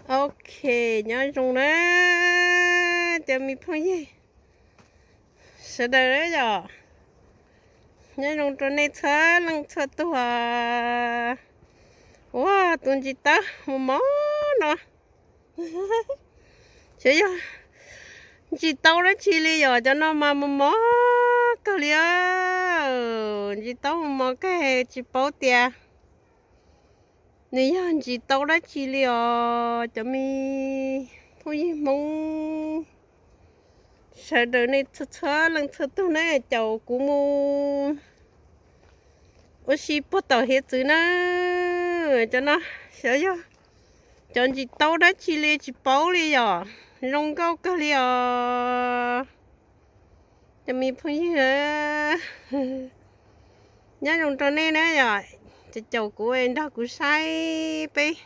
Ok, nyob zoo na cov me phooj ywg sawv daws na yom. Nyob zoo rau nej txhua leej txhua tus. Ua tus ntsis taub mos mos no, xyov yog ntsis taub dab tsi li yom, cov no mas mos mos kawg li. Ntsis taub mos mos kawg tsis paub tias nws yog ntsis taub dab tsi li os cov me phooj ywg Hmoob sawv daws nej txhua txhua leej txhua tug na, caum kuv mus ua si puag tom hiav txwv na. Cov no xyov yog cov ntsis taub dab tsi li tsis paub li yom, zoo nkauj kawg li os cov me phooj ywg. Nyob zoo rau nej na yom, caum kuv nrog kuv saib peb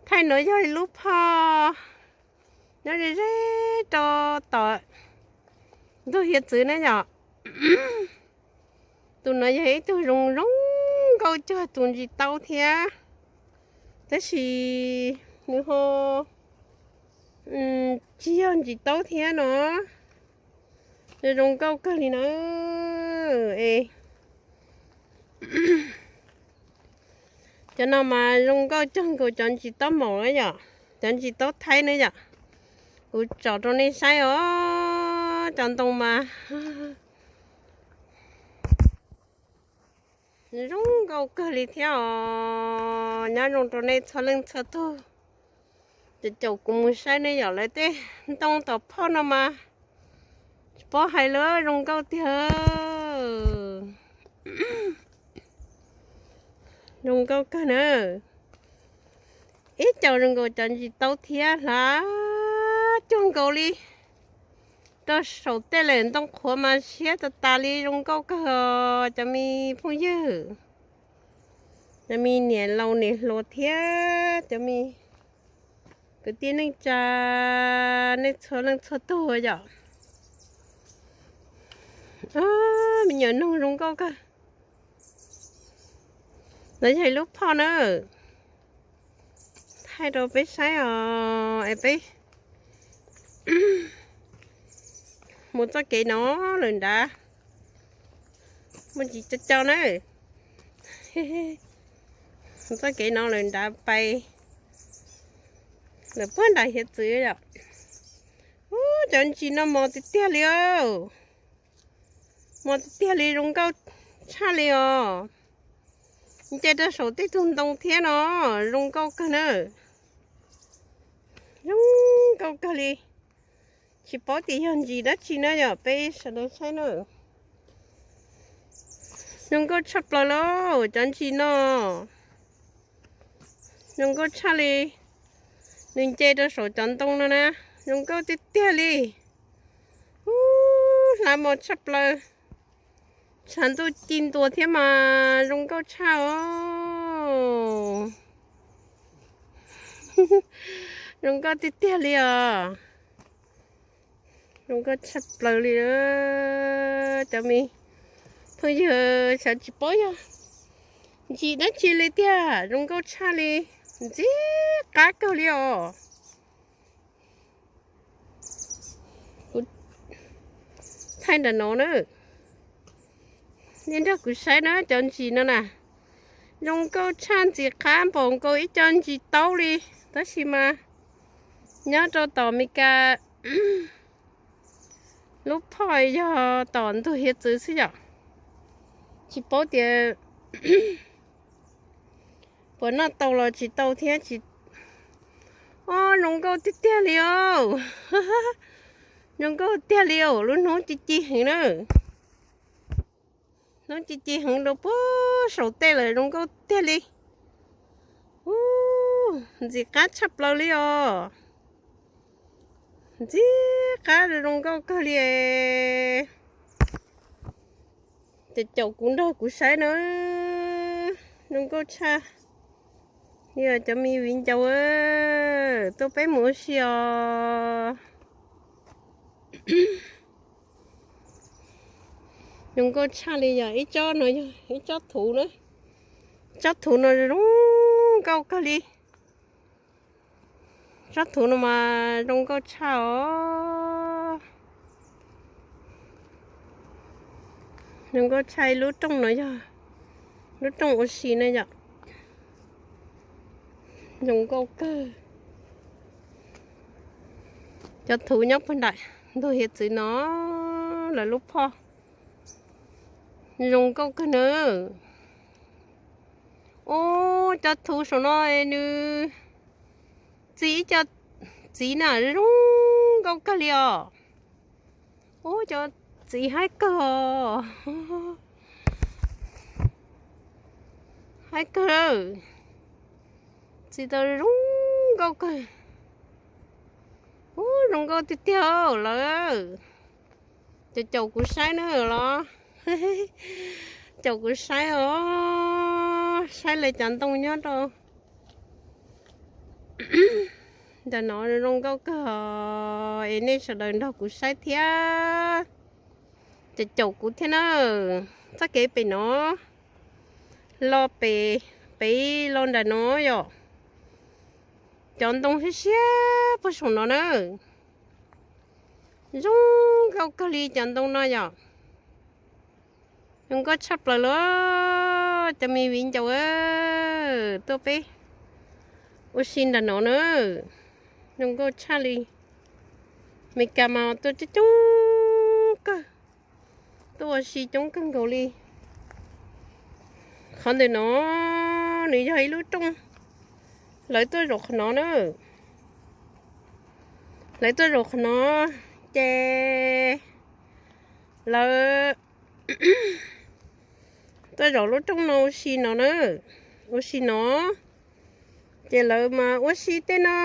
thaij. No yog ib lub phoj nyob ze ze rau tom ntug hiav txwv na yom. Tus no yog ib tug zoo zoo nkauj cuag tus ntsis taub thiab, tab sis nws ho tsis yog ntsis taub thiab no. Nws zoo nkauj kawg li na. Es cov no mas zoo nkauj cuag nkaus cov ntsis taub maum na yom, cov ntsis taub thaib na yom. Kuv tsom rau nej saib os, cov ntoo mas zoo nkauj kawg li thiab os. Nyob zoo rau nej txhua leej txhua tug, caum kuv mus saib nej yom. Lawv tej ntoo tom phoj no mas tsis paub hais lawm, zoo nkauj tiag. Zoo nkauj kawg na. Ib co zoo nkaus cov ntsis taub thiab, hlav cuag nkaus li rau saum tej lawm. Ntoo qhuav mas siab tas tas li, zoo nkauj kawg os cov me phooj ywg, cov me niam laus niam hluas thiab cov me kwv tij neej tsa, nej txhua leej txhua tug yom. Me nyuam noog zoo nkauj kawg. No yog ib lub phoj na, thaij rau peb saib os, es peb mus txoj kev no lawm nrad. Muaj ntsis co co na. Mus txoj kev no lawm nrad pais lawm puag nram hiav txwv yom. Ub, cov ntsis no mos tiag tiag li. Mos tiag tiag li, zoo nkauj tshaj li os. Nce rau saum tej tug ntoo thiab no, zoo nkauj kawg na. Zoo nkauj kawg li. Tsis paub tias yog ntsis dab tsi na yom, peb sawv daws saib na. Zoo nkauj tshaj plaws lauj, cov ntsis no zoo nkauj tshaj li. Nws nce rau saum cov ntoo no na, zoo nkauj tiag tiag li. Ub, hlav mos tshaj plaws. Tshav ntuj ci ntua thiab mas zoo nkauj tshaj os. Zoo nkauj tiag tiag li os. Zoo nkauj tshaj plaws li. Cov me phooj ywg, xyov tsis paub yog ntsis dab tsi li tiag, zoo nkauj tshaj li, ntxim qab kawg li os. Kuv thaij nram no na, nej nrog kuv saib na, cov ntsis no na, zoo nkauj tshaj, ntxim qab npaum nkaus ib co ntsis taub li, tab sis mas nyob rau tom Amelikas lub phoj yog tom ntug hiav txwv xwb yom. Tsis paub tias puas noj tau los tsis tau thiab. Tsis, o, zoo nkauj tiag tiag li os. Zoo nkauj tiag li os, lub hnub ci ci heev na. Hnub ci ci heev rau puag saum tej lawm, zoo nkauj tiag li. Ub, ntxim qab tshaj plaws li os. Ntxim qab, zoo nkauj kawg li. Ces caum kuv nrog kuv saib na, zoo nkauj tshaj. Yog cov me viv ncaus, tuaj peb mus ua si os. Zoo nkauj tshaj li, yog ib tsob no yog ib tsob thuv na. Tsob thuv no zoo nkauj kawg li. Tsob thuv no mas zoo nkauj tshaj os. Zoo nkauj tshaj. Lub rooj no yog lub rooj ua si na yom. Zoo nkauj kawg. Cov thuv nyob puag nram ntug hiav txwv no, lawv lub phoj zoo nkauj kawg na. Ub, cov thuv saum no nws txi ib co txiv na zoo nkauj kawg li os. Ub, cov txiv haib kawg os. Haib kawg. Txi tau zoo nkauj kawg. Ub, zoo nkauj tiag tiag lawm. Ces caum kuv saib na los. Caum kuv saib os, saib lawv cov ntoo nyob rau ntawm no zoo nkauj kawg os, es nej sawv daws nrog kuv saib thiab. Ces caum kuv thiab na. Txoj kev pem no los pem, pem los nram no yom. Cov ntoo siab siab puag saum no na. Zoo nkauj kawg li cov ntoo no yom. Zoo nkauj tshaj plaws li. Cov me viv ncaus tuaj peb ua si nram no na. Zoo nkauj tshaj li. Meskas mas tuaj coob coob kawg, tuaj ua si coob kawg nkaus li. Qhov ntawm no nws yog ib lub rooj, lawv tuaj zaum qhov no na. Lawv tuaj zaum qhov no, ces lawv tuaj zaum lub rooj no ua si no na, ua si no. Ces lawv mas ua si tej no,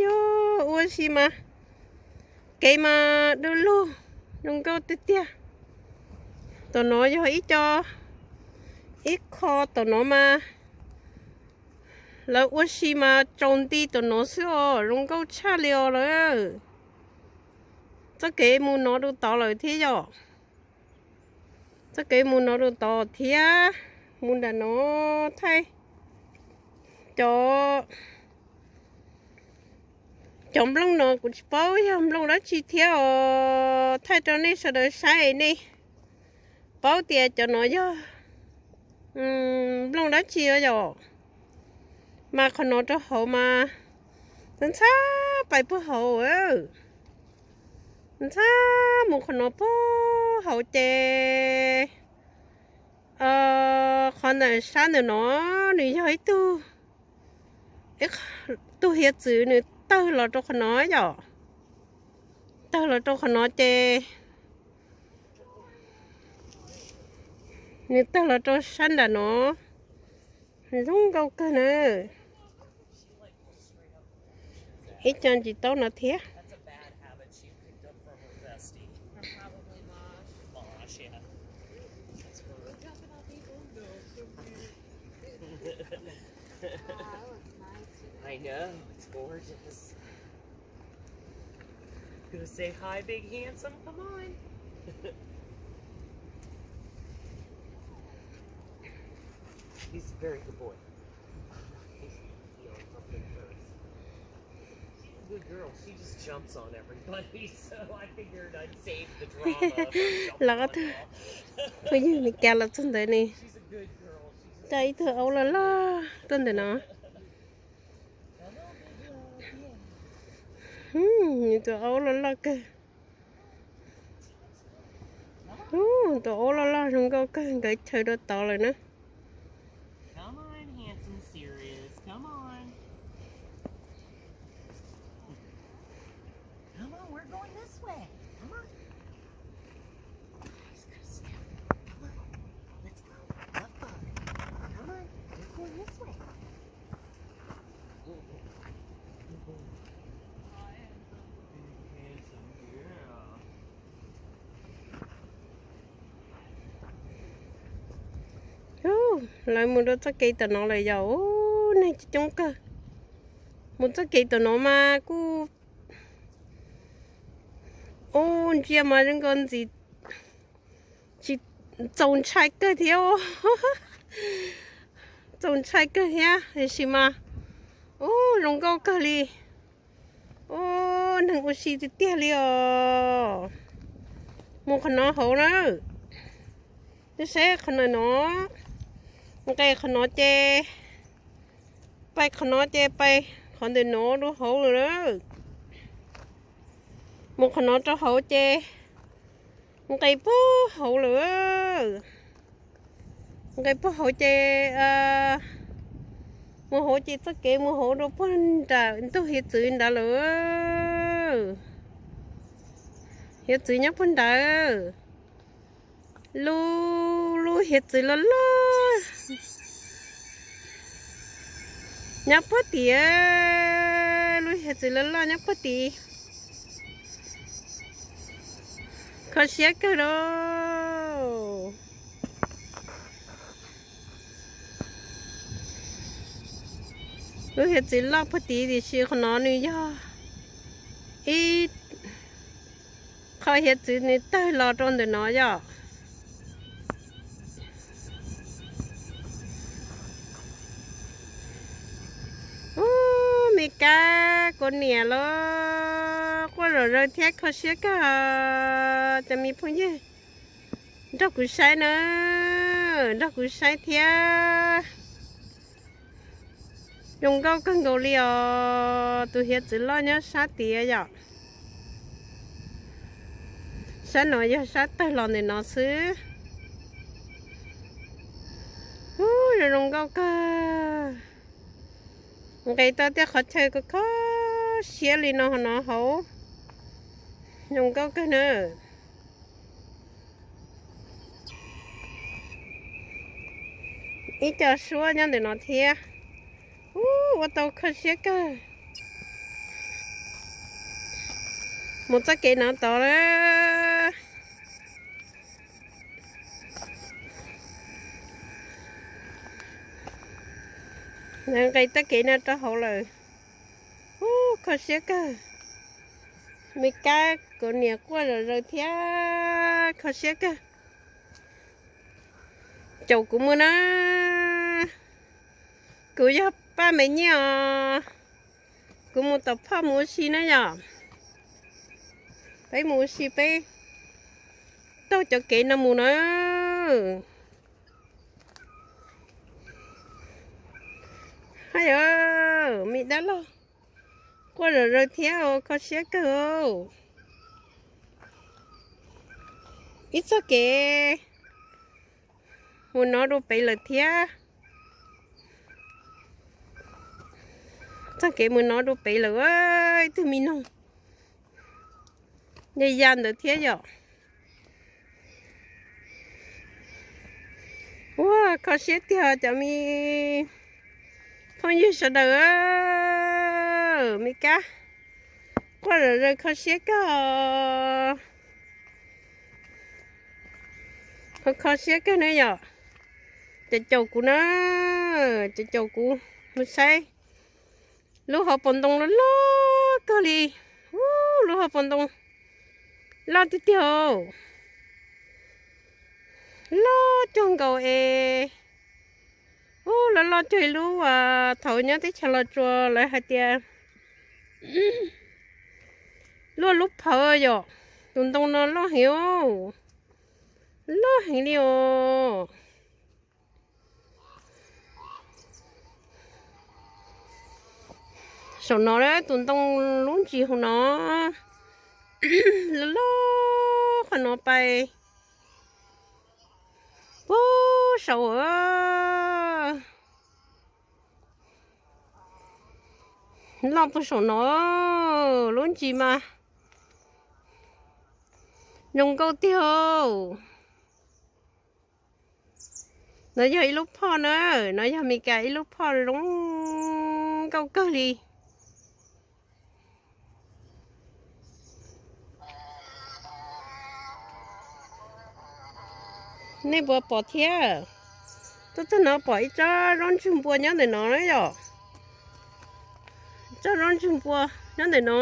yog ua si mas kev mas du lug, zoo nkauj tiag tiag. Tom no yog ib co, ib qho tom no mas lawv ua si mas tsaus nti tom no xwb os, zoo nkauj tshaj li os lawm. Txoj kev mus no rau tod lawm thiab yom. Txoj kev mus no rau tod thiab, mus nram no thaij cov, cov nplooj no kuv tsis paub yog nplooj dab tsi thiab os, thaij rau nej sawv daws saib nej paub tias cov no yog nplooj dab tsi os yom. Mas qhov no rau hauv mas ntxhab pais puag hauv, ntxhab mus qhov no puag hauv ces qhov ntawm sab ntawm no nws yog ib tug, ib tug hiav txwv nws tawg los rau qhov no yom. Tawg los rau qhov no ces nws tawg los rau sab nram no. Zoo nkauj kawg na. Ib co ntsis taub no thiab. I know, it's gorgeous. Go say hi, big handsome. Come on. He's a very good boy. He's feeling something first. She's a good girl. She just jumps on everybody, so I figured I'd save the drama for jumping on y'all. Los ob tug phooj ywg Meskas los txog ntawd ne. She's a good girl. She's just coj ib tug aub loj loj tuaj ntawm no. Nws tus aub loj loj kawg. Tus aub loj loj zoo nkauj kawg, nkawd chaw rau tod lawm na. Come on, handsome Sirius. Come on. Come on, we're going this way. Come on. He's got a sniff. Come on. Let's go. Love bug. Come on. We're going this way. Ub, lawv mus rau txoj kev tom no lawm yom. Ub, neeg coob coob kawg. Mus txoj kev tom no mas kuj, ub, ntsia mas zoo nkauj ntxim, tsis, txaus ntshai kawg thiab. Txaus ntshai kawg thiab tiam sis mas, ub, zoo nkauj kawg li. Ub, neeg ua si tiag tiag li os. Mus qhov no hauv na. Twb saib qhov no no. Nqes qhov no ces, pais qhov no ces pais qhov ntawm no rau hauv lawm na. Mus qhov no rau hauv ces nqes puag hauv lawm. Nqes puag hauv ces, mus hauv ces txoj kev mus hauv rau puag nram ntug hiav txwv nrad lawm. Hiav txwv nyob puag nrad. Lub, lub hiav txwv loj loj nyob puag tid. Lub hiav txwv loj loj nyob puag tid. Kho siab kawg lauj. Lub hiav txwv loj puag tid tiam sis qhov no nws yog ib qho hiav txwv nws tawg los rau ntawm no yom. Ub, me kab kuv niam los quaj zom zaws thiab kho siab kawg. Cov me phooj ywg nrog kuv saib na, nrog kuv saib thiab. Zoo nkauj kawg nkaus li os. Tus hiav txwv loj nyob sab tid yom. Sab no yog sab tawg los ntawm no xwb. Ub, zoo zoo nkauj kawg. Nqes tau tej qhov chaw kho kho siab li no no hauv. Zoo nkauj kawg na. Ib co suab nyob ntawm no thiab. Ub, ua tau kho siab kawg. Mus txoj kev no tod lawm. Nqes txoj kev no rau hauv lawm. Ub, kho siab kawg. Me kab kuv niam quaj zom zaws thiab kho siab kawg. Caum kuv mus na. Kuv yog Paj Me Nyiaj os. Kuv mus tom phoj mus ua si na yom. Peb mus ua si peb taug cov kev no mus na. Haj yam, me dab laug quaj zom zaws thiab kho siab kawg. Ib txoj kev mus no dua pem lawm thiab. Txoj kev mus no dua pem lawm, ib tug me noog ya ya ntawd thiab yom. Ua kho siab tiag cov me phooj ywg sawv daws, me kab quaj zom zaws kho siab kawg. Kho kho siab kawg na yom. Ces caum kuv na, ces caum kuv mus saib lub hauv paus ntoo loj loj kawg li. Ub, lub hauv paus ntoo loj tiag tiag, loj cuag nkaus es, ub, loj loj cuag ib lub, thaum nyob teb chaws Los Tsuas lawv hais tias luaj lub phawv yom. Tus ntoo no loj heev, loj heev li os. Saum no tus ntoo lub ntsis hauv no, loj loj qhov no pais puag saum, loj puag saum no, lub ntsis mas zoo nkauj tiag. No yog ib lub phoj na, no yog Mes Kas ib lub phoj zoo nkauj kawg li. Nej puas pom thiab? Tuaj txog no pom ib tsob zaub ntsug npua nyob ntawm no na yom. Tsob zaub ntsug npua nyob ntawm no.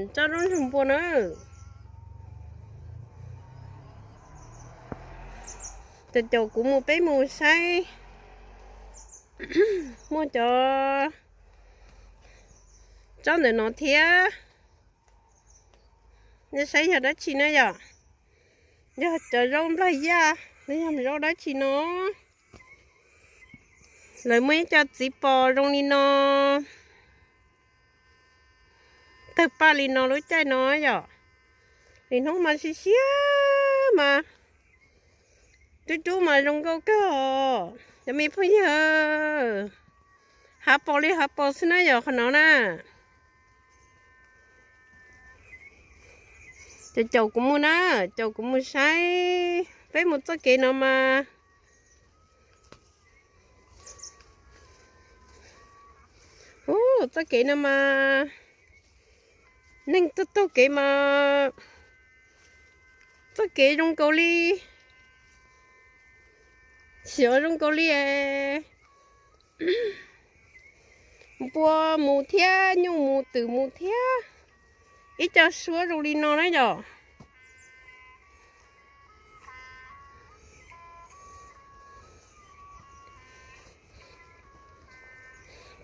Tsob zaub ntsug npua na. Ces caum kuv mus peb mus saib. Muaj cov Tsob ntawm no thiab. Nej saib yog dab tsi na yom? Yog cov zaub nplag yaj los yog zaub dab tsi no. Lawv muaj ib co txiv pos zoo li no, tawg paj li no lub caij no yom. Lwm hnub mas siab siab mas, rub rub mas zoo nkauj kawg os cov me phooj ywg. Hav pos li hav pos xwb na yom qhov no na. Caum caum kuv mus na, caum kuv mus saib. Peb mus txoj kev no mas, ub, txoj kev no mas neeg tuaj taug kev mas txoj kev zoo nkaus li, xyov zoo nkaus li npua mus thiab nyuj mus twm mus thiab. Ib co suab zoo li no na yom.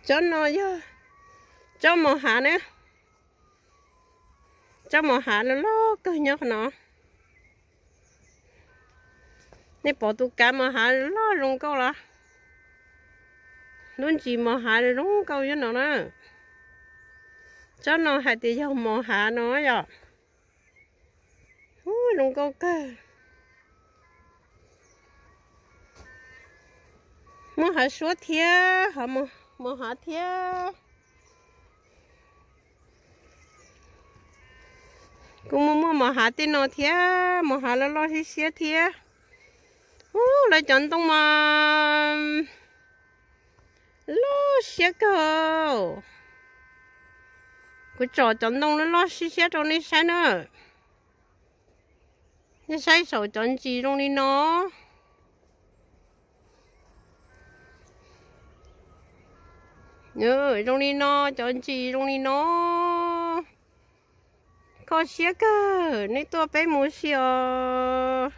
Tsob no yog tsob mos hav na. Tsob mos hav loj loj kawg nyob qhov no. Nej pom tus kav mos hav loj zoo nkauj los? Lub ntsis mos hav zoo nkauj nyob no na. Tsob no hais tias yog mos hav no yom. Ub, zoo nkauj kawg. Muaj hav suab thiab, mos hav thiab. Kuj muaj muaj mos hav tej no thiab, mos hav loj loj siab siab thiab. Ub, lawv cov ntoo mas loj siab kawg. Kuv tsom cov ntoo loj loj siab siab rau nej saib na. Nej saib saum cov ntsis zoo li no. Zoo li no, cov ntsis zoo li no. Kho siab kawg, nej tuaj peb mus si os.